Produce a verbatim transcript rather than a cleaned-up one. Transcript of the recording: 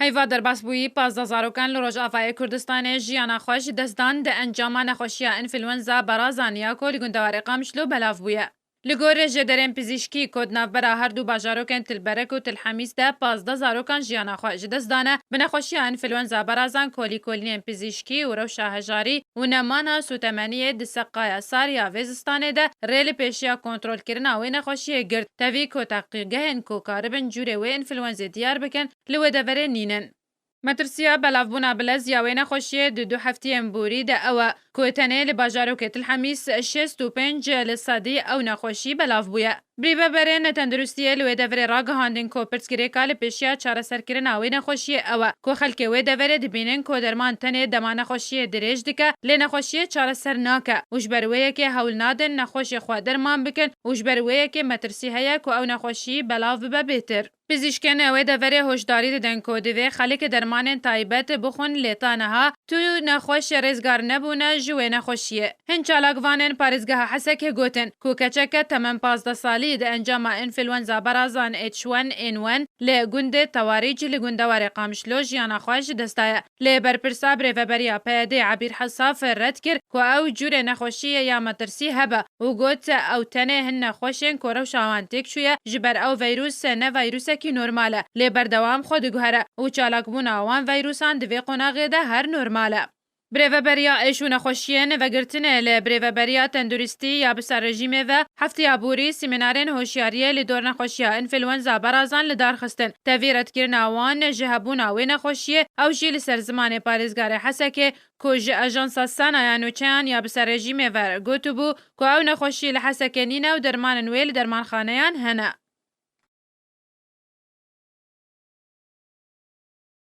Heyva derbasbûyî pazdeh zarokan li Rojavayê Kurdistanê jiyana xwe ji dest dan di encama nexweşiya înfluenza berazan ya ku li gundewarê Qamişlo belav bûye. Li gor jêderên pizîşkî ku di navbera her du bajarokên Til Berek û Til Hemîs de pazdeh zarokan jiyana xwe ji dest dane, bi nexweşiya înfluenza berazan kolîkolînên pizîşkî û rewşa hejarî û nemana sûtemeniyê di seqaya sar ya vê zistanê de rê li pêşiya kontrolkirina wê nexweşiyê girt, tevî ku teqîqgehên ku karibin cûrê wê înfluenzê diyar bikin, li wê deverê nînin. Metirsiya belavbûna bilez ya wê nexweşiyê di du heftiyên borî de ew e ku tenê li bajarokê Til Hemîs şêst û pênc li sedî ew nexweşî belav bûye. Birêveberên tenduristiyê li wê deverê ragihandin ku pirsgirêka li pêşiya çareserkirina wê nexweşiyê ew e ku xelkê wê deverê dibînin ku derman tenê dema nexweşiyê dirêj dike, lê nexweşiyê çareser nake û ji ber wê yekê hewl nadin nexweşê xwe derman bikin û ji ber wê yekê metirsî heye ku ew nexweşî belav bibe bêtir. Pizîşkên wê deverê hoşdarî didin ku divê xelk dermanên taybet bixwin, lê ta niha tu nexweş rêzgar nebûne ji wê nexweşiyê. Hin çalakvanên parêzgeha Hesekê gotin ku keçeke temem pazdeh salî di encama înfluenza berazan H one N one li gundê Tewarîc li gundewarê Qamişlo jiyana xwe ji dest daye. Lê berpirsa birêveberiya P Y D Ebîr Hesaf red kir ku ew cûrê nexweşiyê ya metirsî hebe û got, ew tenê hin nexweşên ku rewşa wan têk çûye, ji ber ew vîrus ne vîrusekî normal e, lê berdewam xwe diguhere û çalakbûna wan vîrusan di vê qonaxê de her normal e. Birêveberiya Êş û Nexweşiyên Vegirtinê li Birêveberiya Tenduristî ya bi ser rejîmê ve hefteya borî semînarên hoşyariyê li dor nexweşiya înfluenza berazan li dar xistin. Tevî redkirina wan ji hebûna wê nexweşiyê, ew jî li ser zimanê parêzgarê Hesekê ku ji Ajansa Sana ya Nûçeyan ya bi ser rejîmê ve gotibû ku ew nexweşî li Hesekê nîne û dermanên wê li dermanxaneyan hene.